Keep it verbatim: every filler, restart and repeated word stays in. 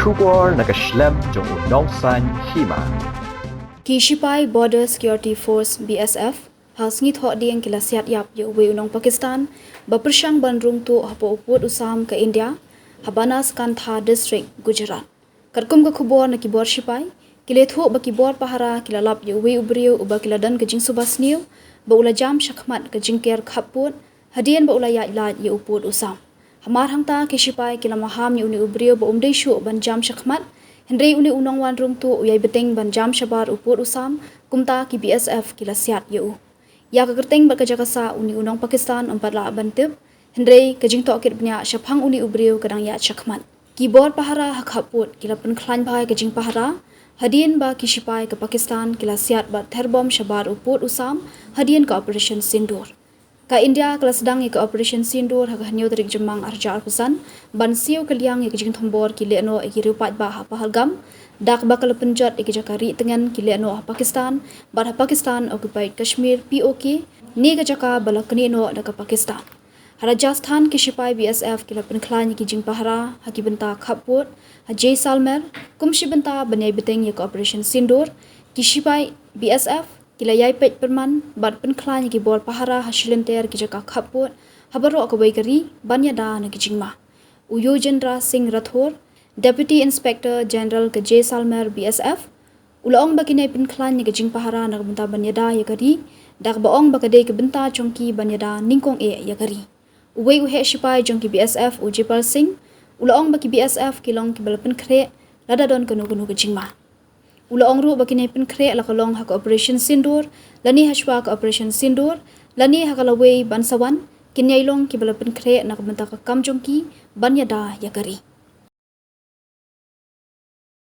Khubor na ka shlem jong u Nongsaiñ Hima. Ki shipai Border Security Force, B S F, ha Sngi Thohdieng ki la siat ïap ïa uwei u nong Pakistan ba pyrshang ban rung tuh hapoh u pud u sam ka India ha Banaskantha District, Gujarat. Katkum ka khubor na ki bor shipai, ki la ïathuh ba ki bor pahara ki la lap ïa uwei u briew uba ki la don ka jingsuba sniew ba u la jam shakhmat ka jingker khappud hadien ba u la ïaid lait ïa u pud u sam. Hamar hangta ki shipai ki la maham ïa une u briew ba um dei shuh ban jam shakhmat, hynrei une u nongwan rung tuh u ïai bteng ban jam shabar u pud u sam, kumta ki B S F ki la siat ïa u. Ïa ka kyrteng bad ka jaka sah une u nong Pakistan ym pat lah ban tip, hynrei ka jingtohkit bniah shaphang une u briew ka dang ïaid shakhmat. Ki bor pahara ha khappud ki la pynkhlaiñ bha ïa ka jingpahara hadien ba ki shipai ka Pakistan ki la siat bad therbom shabar u pud u sam hadien ka Operation Sindoor. Ka India ka la sdang ïa ka Operation Sindoor ha ka hynñiew tarik Jymmang arhajar arphew san ban siew kylliang ïa ka jingthombor ki lehnoh ïa ki riewpaidbah ha Pahalgam, da kaba ka la pynjot ïa ka jaka rieh tngen ki lehnoh ha Pakistan bad ha Pakistan Occupied Kashmir, P O K, ne ka jaka ba la knieh noh da ka Pakistan. Ha Rajasthan ki shipai B S F ki la pynkhlaiñ ïa ki jingpahara ha ki bynta khappud ha Jaisalmer, kum shi bynta ban ïai bteng ïa ka Operation Sindoor, ki shipai B S F ki la ïai peit pyrman bad pynkhlaiñ ïa ki bor pahara ha shilynter ki jaka khappud ha baroh kawei ka ri ban ïada na ki jingma. U Yojendra Singh Rathore, Deputy Inspector General ka Jaisalmer B S F, u la ong ba kin ïai pynkhlaiñ ïa ka jingpahara na ka bynta ban ïada ïa ka ri, da kaba ong ba ka dei ka bynta jong ki ban ïada nyngkong eh ïa ka ri. Uwei u heh shipai jong ki B S F, u Jipal Singh, u la ong ba ki B S F ki long kiba la pynkhreh lada don kano kano ka jingma. U la ong ruh ba kin ïai pynkhreh la ka long ha ka Operation Sindoor lane hashwa ka Operation Sindoor lane ha ka lawei ban sa wan, kin ïai long kiba la pynkhreh na ka bynta ka kam jong ki ban ïada ïa ka ri.